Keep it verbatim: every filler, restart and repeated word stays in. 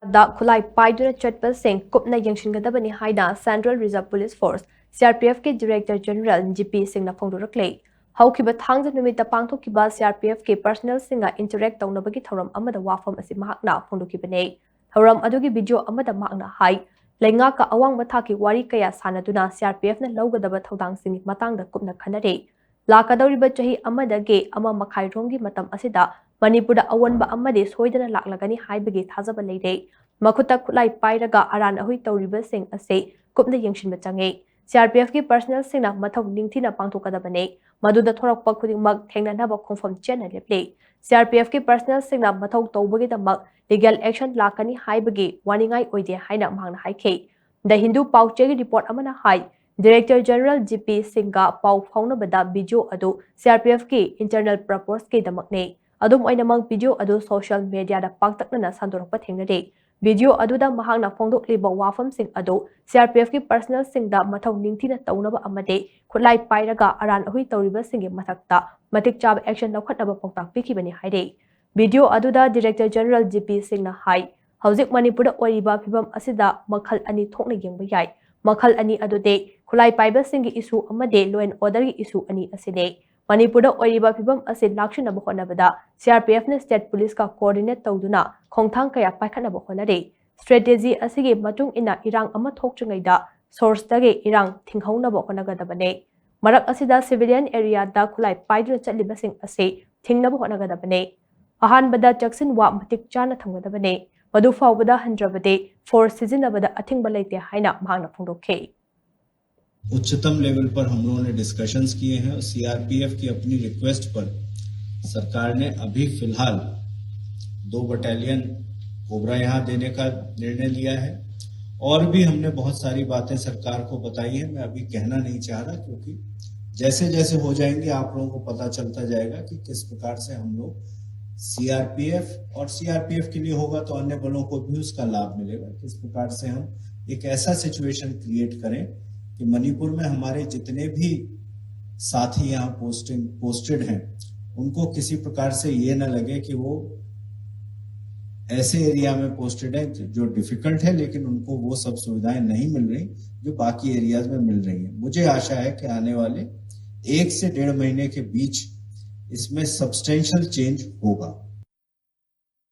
ꯗ ꯈꯨꯠꯂꯥꯏ ꯄꯥꯏꯗꯨꯅ ꯆꯠꯄꯁꯤꯡ ꯀꯨꯞꯅ ꯌꯦꯡꯁꯤꯟꯒꯗꯕꯅꯤ ꯍꯥꯏꯅ Central Reserve Police Force, C R P F ꯀꯤ Director General G P Singhꯅ ꯐꯣꯡꯗꯣꯔꯛꯂꯦ꯫ ꯍꯧꯈꯤꯕ ꯊꯥꯡꯖ ꯅꯨꯃꯤꯠꯇ ꯄꯥꯡꯊꯣꯛꯈꯤꯕ C R P F ꯀꯤ personnelꯁꯤꯡꯒ interact ꯇꯧꯅꯕꯒꯤ ꯊꯧꯔꯝ ꯑꯃꯗ ꯋꯥꯐꯝ ꯑꯁꯤ ꯃꯍꯥꯛꯅ ꯐꯣꯡꯗꯣꯛꯈꯤꯕꯅꯤ꯫ ꯊꯧꯔꯝ ꯑꯗꯨꯒꯤ video ꯑꯃꯗ ꯃꯍꯥꯛꯅ ꯍꯥꯏ, ꯂꯩꯉꯥꯛꯀ ꯑꯋꯥꯡꯕ ꯊꯥꯛꯀꯤ ꯋꯥꯔꯤ ꯀꯌꯥ ꯁꯥꯟꯅꯗꯨꯅ C R P Fꯅ ꯂꯧꯒꯗꯕ ꯊꯧꯗꯥꯡꯁꯤꯡꯒꯤ ꯃꯇꯥꯡꯗ ꯀꯨꯞꯅ ꯈꯟꯅꯔꯦ꯫ ꯂꯥꯛꯀꯗꯧꯔꯤꯕ ꯆꯍꯤ ꯑꯃꯗꯒꯤ ꯑꯃ ꯃꯈꯥꯏꯔꯣꯝꯒꯤ ꯃꯇꯝ ꯑꯁꯤꯗ ꯃꯅꯤꯄꯨꯔꯗ ꯑꯑꯣꯟꯕ ꯑꯃꯗꯤ ꯁꯣꯏꯗꯅ ꯂꯥꯛꯂꯒꯅꯤ ꯍꯥꯏꯕꯒꯤ ꯊꯥꯖꯕ ꯂꯩꯔꯦ꯫ ꯃꯈꯨꯠꯇ ꯈꯨꯠꯂꯥꯏ ꯄꯥꯏꯔꯒ ꯑꯔꯥꯟ ꯑꯍꯨꯏ ꯇꯧꯔꯤꯕꯁꯤꯡ ꯑꯁꯤ ꯀꯨꯞꯅ ꯌꯦꯡꯁꯤꯟꯕ ꯆꯪꯉꯤ꯫ C R P F ꯀꯤ personnelꯁꯤꯡꯅ ꯃꯊꯧ ꯅꯤꯡꯊꯤꯅ ꯄꯥꯡꯊꯣꯛꯀꯗꯕꯅꯤ꯫ ꯃꯗꯨꯗ ꯊꯣꯔꯛꯄ ꯈꯨꯗꯤꯡꯃꯛ ꯊꯦꯡꯅꯅꯕ ꯈꯣꯡꯐꯝ ꯆꯦꯠꯅ ꯂꯦꯞꯂꯤ꯫ C R P F ꯀꯤ personnelꯁꯤꯡꯅ ꯃꯊꯧ ꯇꯧꯕꯒꯤꯗꯃꯛ legal action ꯂꯥꯛꯀꯅꯤ ꯍꯥꯏꯕꯒꯤ ꯋꯥꯅꯤꯡꯉꯥꯏ ꯑꯣꯏꯗꯦ ꯍꯥꯏꯅ ꯃꯍꯥꯛꯅ ꯍꯥꯏꯈꯤ꯫ The Hindu ꯄꯥꯎꯆꯦꯒꯤ report ꯑꯃꯅ ꯍꯥꯏ, Director General G P Singhꯒ ꯄꯥꯎ ꯐꯥꯎꯅꯕꯗ video ꯑꯗꯨ C R P F ꯀꯤ internal purposeꯀꯤꯗꯃꯛꯅꯤ꯫ ꯑꯗꯨꯝ ꯑꯣꯏꯅꯃꯛ, video ꯑꯗꯨ social mediaꯗ ꯄꯥꯛꯇꯛꯅꯅ ꯁꯟꯗꯣꯔꯛꯄ ꯊꯦꯡꯅꯔꯤ꯫ Video ꯑꯗꯨꯗ ꯃꯍꯥꯛꯅ ꯐꯣꯡꯗꯣꯛꯂꯤꯕ ꯋꯥꯐꯝꯁꯤꯡ ꯑꯗꯨ C R P F ꯀꯤ personnelꯁꯤꯡꯗ ꯃꯊꯧ ꯅꯤꯡꯊꯤꯅ ꯇꯧꯅꯕ ꯑꯃꯗꯤ ꯈꯨꯠꯂꯥꯏ ꯄꯥꯏꯔꯒ ꯑꯔꯥꯟ ꯑꯍꯨꯏ ꯇꯧꯔꯤꯕꯁꯤꯡꯒꯤ ꯃꯊꯛꯇ ꯃꯇꯤꯛ ꯆꯥꯕ action ꯂꯧꯈꯠꯅꯕ ꯄꯥꯎꯇꯥꯛ ꯄꯤꯈꯤꯕꯅꯤ ꯍꯥꯏꯔꯤ꯫ Video ꯑꯗꯨꯗ Director General G P Singhꯅ ꯍꯥꯏ, ꯍꯧꯖꯤꯛ ꯃꯅꯤꯄꯨꯔꯗ ꯑꯣꯏꯔꯤꯕ ꯐꯤꯕꯝ ꯑꯁꯤꯗ ꯃꯈꯜ ꯑꯅꯤ ꯊꯣꯛꯅ ꯌꯦꯡꯕ ꯌꯥꯏ꯫ ꯃꯈꯜ ꯑꯅꯤ ꯑꯗꯨꯗꯤ ꯈꯨꯠꯂꯥꯏ ꯄꯥꯏꯕꯁꯤꯡꯒꯤ issue ꯑꯃꯗꯤ law and orderꯒꯤ issue ꯑꯅꯤ ꯑꯁꯤꯅꯤ꯫ ꯃꯅꯤꯄꯨꯔꯗ ꯑꯣꯏꯔꯤꯕ ꯐꯤꯕꯝ ꯑꯁꯤ ꯂꯥꯛꯁꯤꯟꯅꯕ ꯍꯣꯠꯅꯕꯗ C R P Fꯅ state policeꯀ coordinate ꯇꯧꯗꯨꯅ ꯈꯣꯡꯊꯥꯡ ꯀꯌꯥ ꯄꯥꯏꯈꯠꯅꯕ ꯍꯣꯠꯅꯔꯤ꯫ Strategy ꯑꯁꯤꯒꯤ ꯃꯇꯨꯡ ꯏꯟꯅ ꯏꯔꯥꯡ ꯑꯃ ꯊꯣꯛꯇ꯭ꯔꯤꯉꯩꯗ sourceꯇꯒꯤ ꯏꯔꯥꯡ ꯊꯤꯡꯍꯧꯅꯕ ꯍꯣꯠꯅꯒꯗꯕꯅꯤ꯫ ꯃꯔꯛ ꯑꯁꯤꯗ civilian areaꯗ ꯈꯨꯠꯂꯥꯏ ꯄꯥꯏꯗꯨꯅ ꯆꯠꯂꯤꯕꯁꯤꯡ ꯑꯁꯤ ꯊꯤꯡꯅꯕ ꯍꯣꯠꯅꯒꯗꯕꯅꯤ꯫ ꯑꯍꯥꯟꯕꯗ ꯆꯦꯛꯁꯤꯟꯋꯥ ꯃꯇꯤꯛ ꯆꯥꯅ ꯊꯝꯒꯗꯕꯅꯤ꯫ ꯃꯗꯨ ꯐꯥꯎꯕꯗ ꯍꯟꯗ꯭ꯔꯕꯗꯤ force ꯁꯤꯖꯤꯟꯅꯕꯗ ꯑꯊꯤꯡꯕ ꯂꯩꯇꯦ ꯍꯥꯏꯅ ꯃꯍꯥꯛꯅ ꯐꯣꯡꯗꯣꯛꯈꯤ꯫ उच्चतम लेवल पर हम लोगों ने डिस्कशंस किए हैं और सीआरपीएफ की अपनी रिक्वेस्ट पर सरकार ने अभी फिलहाल दो बटालियन कोबरा यहाँ देने का निर्णय लिया है। और भी हमने बहुत सारी बातें सरकार को बताई है, मैं अभी कहना नहीं चाह रहा, क्योंकि जैसे जैसे हो जाएंगे आप लोगों को पता चलता जाएगा कि किस प्रकार से हम लोग सीआरपीएफ, और सीआरपीएफ के लिए होगा तो अन्य बलों को भी उसका लाभ मिलेगा, किस प्रकार से हम एक ऐसा सिचुएशन क्रिएट करें कि मणिपुर में हमारे जितने भी साथी यहाँ पोस्टिंग पोस्टेड हैं, उनको किसी प्रकार से ये ना लगे कि वो ऐसे एरिया में पोस्टेड हैं जो डिफिकल्ट है, लेकिन उनको वो सब सुविधाएं नहीं मिल रही जो बाकी एरियाज में मिल रही हैं। मुझे आशा है कि आने वाले एक से डेढ़ महीने के बीच इसमें सब्सटेंशियल चेंज होगा।